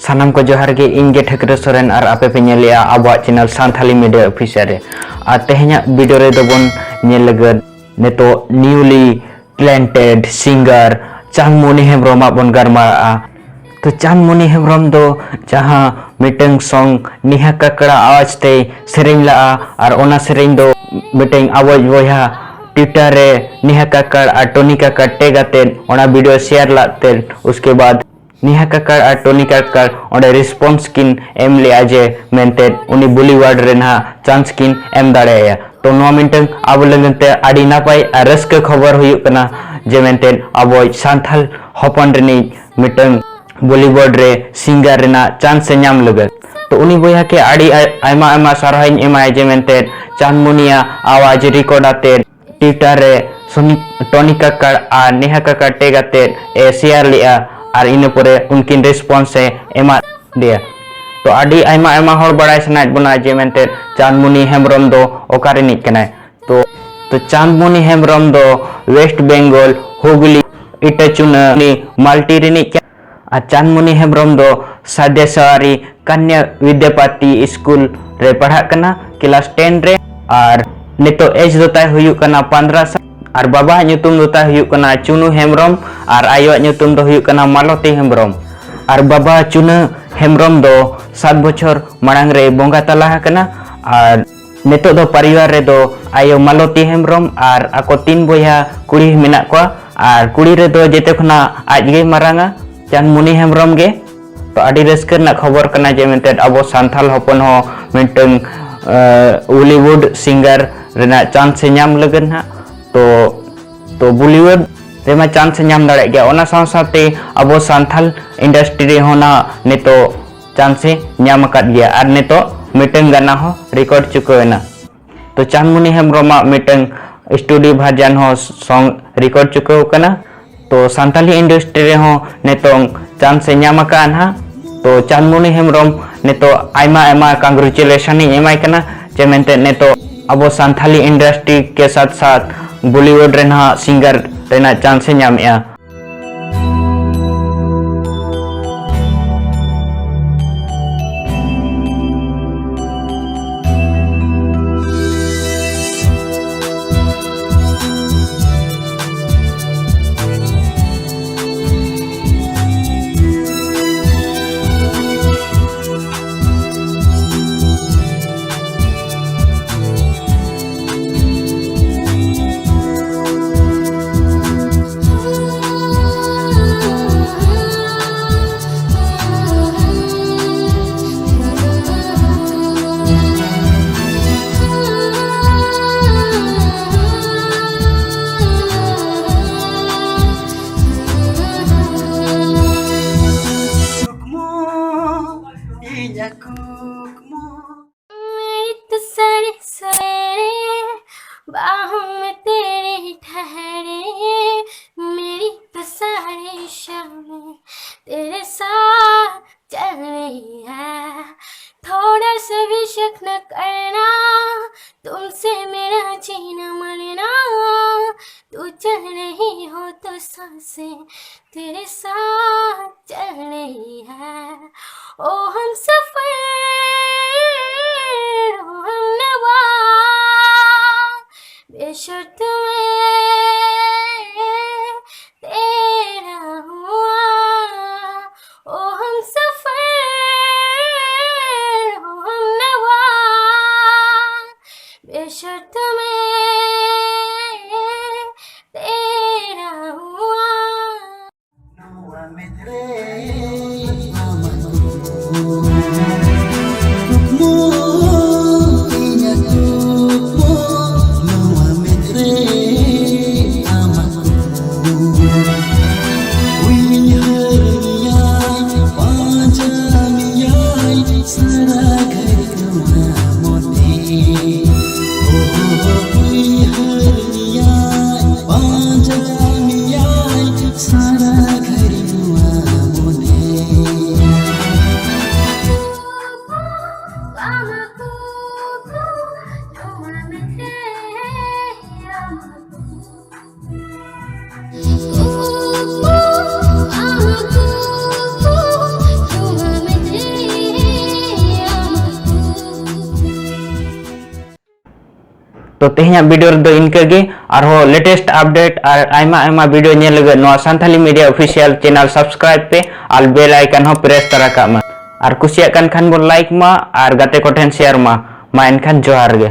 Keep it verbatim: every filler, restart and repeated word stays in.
ᱥᱟᱱᱟᱢ ᱠᱚ ᱡᱚᱦᱟᱨ ᱜᱮ, ᱤᱧ ᱜᱮ ᱴᱷᱟᱹᱠᱨᱟᱹ ᱥᱚᱨᱮᱱ ᱟᱨ ᱟᱯᱮ ᱯᱮ ᱧᱮᱞᱮᱜᱼᱟ ᱟᱵᱚᱣᱟᱜ channel ᱥᱟᱱᱛᱷᱟᱞᱤ Media Officer ᱨᱮ᱾ ᱟᱨ ᱛᱮᱦᱮᱧᱟᱜ video ᱨᱮᱫᱚ ᱵᱚᱱ ᱧᱮᱞ ᱞᱟᱹᱜᱤᱫ ᱱᱤᱛᱚᱜ newly talented singer ᱪᱟᱸᱫᱽᱢᱩᱱᱤ ᱦᱮᱢᱵᱨᱚᱢᱟᱜ ᱵᱚᱱ ᱜᱟᱞᱢᱟᱨᱟᱜᱼᱟ᱾ ᱛᱚ ᱪᱟᱸᱫᱽᱢᱩᱱᱤ ᱦᱮᱢᱵᱨᱚᱢ ᱫᱚ ᱡᱟᱦᱟᱸ ᱢᱤᱫᱴᱟᱝ song ᱱᱮᱦᱟ ᱠᱟᱠᱲᱟ ᱟᱣᱟᱡᱽ ᱛᱮᱭ ᱥᱮᱨᱮᱧ ᱞᱟᱜᱼᱟ ᱟᱨ ᱚᱱᱟ ᱥᱮᱨᱮᱧ ᱫᱚ ᱢᱤᱫᱴᱟᱝ ᱟᱵᱚᱭᱤᱡ ᱵᱚᱭᱦᱟ Twitter ᱨᱮ ᱱᱮᱦᱟ ᱠᱟᱠᱲ ᱟᱨ ᱴᱚᱱᱤ ᱠᱟᱠᱲ tag ᱟᱛᱮᱫ ᱚᱱᱟ video share ᱞᱟᱜ ᱛᱮ ᱩᱥᱠᱮ ᱵᱟᱫ ᱱᱮᱦᱟ ᱠᱟᱠᱲ ᱟᱨ ᱴᱚᱱᱤ ᱠᱟᱠᱲ ᱚᱸᱰᱮ response ᱠᱤᱱ ᱮᱢ ᱞᱮᱜᱼᱟ ᱡᱮ ᱢᱮᱱᱛᱮ ᱩᱱᱤ Bollywood ᱨᱮ ᱱᱟᱦᱟᱜ chance ᱠᱤᱱ ᱮᱢ ᱫᱟᱲᱮᱭᱟᱭᱟ᱾ ᱛᱚ ᱱᱚᱣᱟ ᱢᱤᱫᱴᱟᱝ ᱟᱵᱚ ᱞᱟᱹᱜᱤᱫ ᱛᱮ ᱟᱹᱰᱤ ᱱᱟᱯᱟᱭ ᱟᱨ ᱨᱟᱹᱥᱠᱟᱹ ᱠᱷᱚᱵᱚᱨ ᱦᱩᱭᱩᱜ ᱠᱟᱱᱟ ᱡᱮ ᱢᱮᱱᱛᱮ ᱟᱵᱚᱭᱤᱡ ᱥᱟᱱᱛᱟᱲ ᱦᱚᱯᱚᱱ ᱨᱤᱱᱤᱡ ᱢᱤᱫᱴᱟᱝ Bollywood ᱨᱮ singer ᱨᱮᱱᱟᱜ chance ᱮ ᱧᱟᱢ ᱞᱟᱹᱜᱤᱫ᱾ ᱛᱚ ᱩᱱᱤ ᱵᱚᱭᱦᱟ ᱜᱮ ᱟᱹᱰᱤ ᱟᱭ- ᱟᱭᱢᱟ ᱟᱭᱢᱟ ᱥᱟᱨᱦᱟᱣ ᱤᱧ ᱮᱢᱟᱭᱟ ᱡᱮ ᱢᱮᱱᱛᱮ ᱪᱟᱸᱫᱽᱢᱩᱱᱤᱭᱟᱜ ᱟᱣᱟᱡᱽ record ᱟᱛᱮ Twitter ᱨᱮ ᱥᱚᱱᱤ- ᱴᱚᱱᱤ ᱠᱟᱠᱠᱟᱲ ᱟᱨ ᱱᱮᱦᱟ ᱠᱟᱠᱠᱟᱲ tag ᱟᱛᱮ ᱮ share ᱞᱮᱜᱼᱟ ᱟᱨ ᱤᱱᱟᱹ ᱯᱚᱨᱮ ᱩᱱᱠᱤᱱ response ᱮ ᱮᱢᱟᱫ ᱫᱮᱭᱟ᱾ ᱛᱚ ᱟᱹᱰᱤ ᱟᱭᱢᱟ ᱟᱭᱢᱟ ᱦᱚᱲ ᱵᱟᱲᱟᱭ ᱥᱟᱱᱟᱭᱮᱫ ᱵᱚᱱᱟ ᱡᱮ ᱢᱮᱱᱛᱮ ᱪᱟᱸᱫᱽᱢᱩᱱᱤ ᱦᱮᱢᱵᱨᱚᱢ ᱫᱚ ᱚᱠᱟ ᱨᱤᱱᱤᱡ ᱠᱟᱱᱟᱭ᱾ ᱛᱚ ᱛᱚ ᱪᱟᱸᱫᱽᱢᱩᱱᱤ ᱦᱮᱢᱵᱨᱚᱢ ᱫᱚ West Bengal ᱦᱩᱜᱽᱞᱤ ᱤᱴᱟᱹᱪᱩᱱᱟᱹ ᱢᱟᱞᱴᱤ ᱨᱤᱱᱤᱡ ᱠᱟᱱᱟᱭ᱾ ᱟᱨ ᱪᱟᱸᱫᱽᱢᱩᱱᱤ ᱦᱮᱢᱵᱨᱚᱢ ᱫᱚ ᱥᱟᱫᱮᱥᱟᱣᱟᱨᱤ ᱠᱟᱱᱭᱟ ᱵᱤᱫᱽᱭᱟᱯᱟᱛᱤ ᱥᱠᱩᱞ ᱨᱮ ᱯᱟᱲᱦᱟᱜ ᱠᱟᱱᱟ, class ten ᱨᱮ᱾ ᱟᱨ ᱱᱤᱛᱚᱜ age ᱫᱚ ᱛᱟᱭ ᱦᱩᱭᱩᱜ ᱠᱟᱱᱟ ᱯᱚᱱᱫᱽᱨᱚ ᱥᱟᱞ᱾ ᱟᱨ ᱵᱟᱵᱟᱣᱟᱜ ᱧᱩᱛᱩᱢ ᱫᱚ ᱛᱟᱭ ᱦᱩᱭᱩᱜ ᱠᱟᱱᱟ ᱪᱩᱱᱩ ᱦᱮᱢᱵᱨᱚᱢ ᱟᱨ ᱟᱭᱳᱣᱟᱜ ᱧᱩᱛᱩᱢ ᱫᱚ ᱦᱩᱭᱩᱜ ᱠᱟᱱᱟ ᱢᱟᱞᱚᱛᱤ ᱦᱮᱢᱵᱨᱚᱢ᱾ ᱟᱨ ᱵᱟᱵᱟ ᱪᱩᱱᱟᱹ ᱦᱮᱢᱵᱨᱚᱢ ᱫᱚ ᱥᱟᱛ ᱵᱚᱪᱷᱚᱨ ᱢᱟᱲᱟᱝ ᱨᱮ ᱵᱚᱸᱜᱟ ᱛᱟᱞᱟ ᱟᱠᱟᱱᱟ᱾ ᱟᱨ ᱱᱤᱛᱚᱜ ᱫᱚ ᱯᱚᱨᱤᱵᱟᱨ ᱨᱮᱫᱚ ᱟᱭᱳ ᱢᱟᱞᱚᱛᱤ ᱦᱮᱢᱵᱨᱚᱢ ᱟᱨ ᱟᱠᱚ ᱛᱤᱱ ᱵᱚᱭᱦᱟ ᱠᱩᱲᱤ ᱢᱮᱱᱟᱜ ᱠᱚᱣᱟ᱾ ᱟᱨ ᱠᱩᱲᱤ ᱨᱮᱫᱚ ᱡᱮᱛᱮ ᱠᱷᱚᱱᱟᱜ ᱟᱡ ᱜᱮᱭ ᱢᱟᱨᱟᱝᱟ, ᱪᱟᱸᱫᱽᱢᱩᱱᱤ ᱦᱮᱢᱵᱨᱚᱢ ᱜᱮ᱾ ᱛᱚ ᱟᱹᱰᱤ ᱨᱟᱹᱥᱠᱟᱹ ᱨᱮᱱᱟᱜ ᱠᱷᱚᱵᱚᱨ ᱠᱟᱱᱟ ᱡᱮ ᱢᱮᱱᱛᱮ ᱟᱵᱚ ᱥᱟᱱᱛᱟᱲ ᱦᱚᱯᱚᱱ ᱦᱚᱸ ᱢᱤᱫᱴᱟᱝ, ᱮ, Bollywood singer ᱨᱮᱱᱟᱜ chance ᱮ ᱧᱟᱢ ᱞᱟᱹᱜᱤᱫ ᱱᱟᱦᱟᱜ᱾ ᱛᱚ ᱛᱚ Bollywood ᱨᱮᱢᱟ chance ᱮ ᱧᱟᱢ ᱫᱟᱲᱮᱭᱟᱜ ᱜᱮᱭᱟ, ᱚᱱᱟ ᱥᱟᱶ ᱥᱟᱶᱛᱮ ᱟᱵᱚ ᱥᱟᱱᱛᱟᱲ industry ᱨᱮᱦᱚᱸ ᱱᱟᱦᱟᱜ ᱱᱤᱛᱚᱜ chance ᱮ ᱧᱟᱢ ᱟᱠᱟᱫ ᱜᱮᱭᱟ᱾ ᱟᱨ ᱱᱤᱛᱚᱜ ᱢᱤᱫᱴᱟᱝ ᱜᱟᱱᱟ ᱦᱚᱸ record ᱪᱩᱠᱟᱹᱣ ᱮᱱᱟ᱾ ᱛᱚ ᱪᱟᱸᱫᱽᱢᱩᱱᱤ ᱦᱮᱢᱵᱨᱚᱢᱟᱜ ᱢᱤᱫᱴᱟᱝ studio version ᱦᱚᱸ song record ᱪᱩᱠᱟᱹᱣ ᱟᱠᱟᱱᱟ᱾ ᱛᱚ ᱥᱟᱱᱛᱟᱲᱤ industry ᱨᱮᱦᱚᱸ ᱱᱤᱛᱚᱝ chance ᱮ ᱧᱟᱢ ᱟᱠᱟᱫᱼᱟ ᱱᱟᱦᱟᱜ᱾ ᱛᱚ ᱪᱟᱸᱫᱽᱢᱩᱱᱤ ᱦᱮᱢᱵᱨᱚᱢ ᱱᱤᱛᱚᱜ ᱟᱭᱢᱟ ᱟᱭᱢᱟ congratulation ᱤᱧ ᱮᱢᱟᱭ ᱠᱟᱱᱟ ᱡᱮ ᱢᱮᱱᱛᱮ ᱱᱤᱛᱚᱜ ᱟᱵᱚ ᱥᱟᱱᱛᱟᱲᱤ industry ᱠᱮ ᱥᱟᱛ ᱥᱟᱛ Bollywood ᱨᱮ ᱱᱟᱦᱟᱜ singer ᱨᱮᱱᱟᱜ chance ᱮ ᱧᱟᱢᱮᱜᱼᱟ᱾ रही है, थोड़ा सा भी शक न करना, तुमसे मेरा जीना मरना, तू चल रही हो तो सांसें तेरे साथ चल रही है। ओ हम सफर, ओ हम नवा, बेशर्त मैं तेरा हुआ। ओ हम सफर, ओ हम नवा, बेशर्त मैं तेरा हुआ। ᱛᱚ ᱛᱮᱦᱮᱧᱟᱜ video ᱨᱮᱫᱚ ᱤᱱᱠᱟᱹ ᱜᱮ᱾ ᱟᱨᱦᱚᱸ latest update ᱟᱨ ᱟᱭᱢᱟ ᱟᱭᱢᱟ video ᱧᱮᱞ ᱞᱟᱹᱜᱤᱫ ᱱᱚᱣᱟ Santhali Media Official channel subscribe ᱯᱮ ᱟᱨ bell icon ᱦᱚᱸ press ᱛᱟᱨᱟ ᱠᱟᱜ ᱢᱟ᱾ ᱟᱨ ᱠᱩᱥᱤᱭᱟᱜ ᱠᱟᱱ ᱠᱷᱟᱱ ᱵᱚᱱ like ᱢᱟ ᱟᱨ ᱜᱟᱛᱮ ᱠᱚᱴᱷᱮᱱ share ᱢᱟ᱾ ᱢᱟ ᱮᱱᱠᱷᱟᱱ ᱡᱚᱦᱟᱨ ᱜᱮ᱾